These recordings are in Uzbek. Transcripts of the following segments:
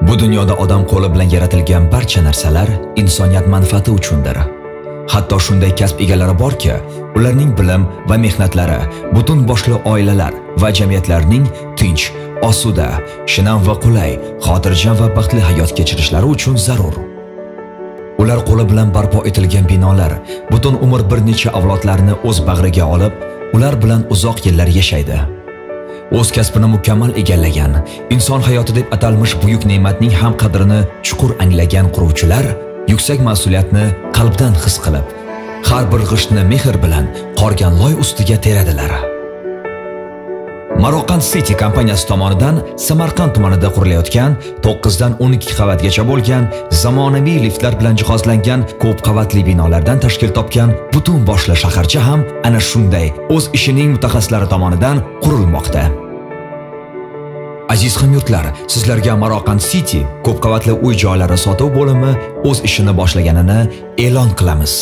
Bu dunyoda odam qo'li bilan yaratilgan barcha narsalar insoniyat manfaati uchundir. Hatto shunday kasb egalari borki, ularning bilim va mehnatlari butun boshli oilalar va jamiyatlarning tinch, osuda, shinam va qulay, xotirjam va baxtli hayot kechirishlari uchun zarur. Ular qo'li bilan barpo etilgan binolar butun umr bir necha avlodlarni o'z bag'riga olib, ular bilan uzoq yillar yashaydi. O'z kasbini mukammal egallagan, inson hayoti deb atalmish buyuk ne'matning ham qadrini chuqur anglagan quruvchilar yuksak mas'uliyatni qalbdan his qilib, har bir g'ishtni mehr bilan qorgan loy ustiga teradilar. Maroqand City kompaniyasi tomonidan Samarqand tumanida qurilayotgan 9 dan 12 qavatgacha bo'lgan zamonaviy liftlar bilan jihozlangan ko'p qavatli binolardan tashkil topgan butun boshli shaharcha ham ana shunday o'z ishining mutaxassislari tomonidan qurilmoqda. Aziz hamyurtlar, sizlarga Maroqand City ko'p qavatli uy joylari sotuv bo'limi o'z ishini boshlaganini e'lon qilamiz.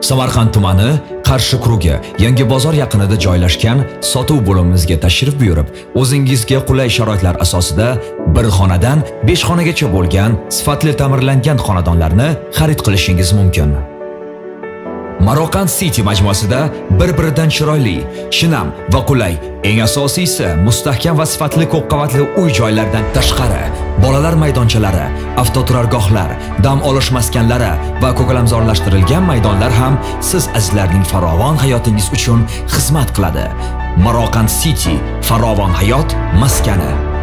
Samarqand tumani Qarshi krugi Yangi bozor yaqinida joylashgan sotuv bo'limimizga tashrif buyurib, o'zingizga qulay sharoitlar asosida bir xonadan 5 xonagacha bo'lgan sifatli ta'mirlangan xonadonlarni xarid qilishingiz mumkin. Maroqand City majmuasida bir-biridan chiroyli, shinam va qulay, eng asosiysi mustahkam va sifatli ko'p qavatli uy joylardan tashqari, bolalar maydonchalari, avtoturargohlar, dam olish maskanlari va ko'kalamzorlashtirilgan maydonlar ham siz azizlarning farovon hayotingiz uchun xizmat qiladi. Maroqand City farovon hayot maskani.